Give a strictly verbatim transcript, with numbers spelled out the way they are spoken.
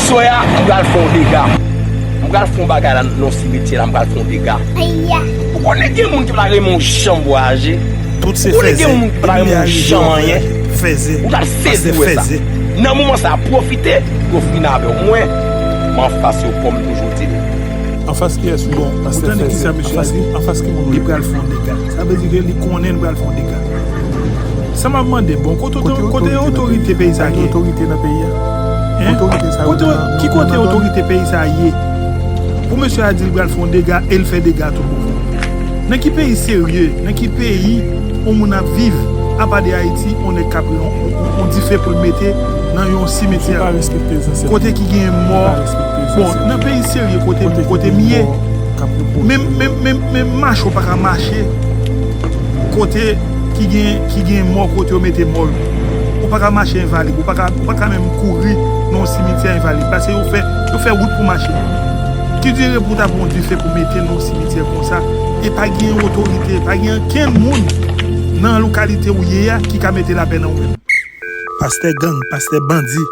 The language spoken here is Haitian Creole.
Aswè a, m pral fè yon dega. M pral fè yon bagay la nan yon simityè la, m pral fè yon dega. Ou konnen gen moun ki pa ta renmen yon janm vwayaje. Ou konnen gen moun ki pa ta renmen yon janm anyen. Ou pral sezi wè sa. Nan moman sa a, pwofite pou yo fin avè w. Mwen, m anfas yo kòm m toujou di l. Anfas kiyès ou ye? Bon, ou tande kisa mesye a di? Anfas ki moun ou ye? Li pral fè yon dega. Sa vle di ke li konnen li pral fè yon dega. Sa m ap mande, bon, kote oto- kote otorite peyi sa ye? Otorite nan peyi a? Hein? Otorite sa yo kote nan- ki kote otorite peyi sa ye? Pou mesye a di l pral fè yon dega e l fè dega tou bon. Nan ki peyi serye, nan ki peyi yon moun ap viv, apa de Ayiti, yon nèg k ap yon, yon, yon dife pou l mete nan yon simityè? Kote ki gen mò? Bon, nan peyi serye kote, kote m ye, menm, menm, menm, menm mache w pa ka mache kote ki gen, ki gen mò, kote yo mete mò yo. Ou pa ka mache envalib, ou pa ka, ou pa ka menm kouri nan yon simityè envalib, paske yo fè, yo fè wout pou mache. Ki dire pou w ta pran yon dife pou mete nan yon simityè konsa, e pa gen otorite, pa gen ankenn moun nan lokalite ou ye a ki ka mete lapè nan ou menm? Pastè gang, pastè bandi,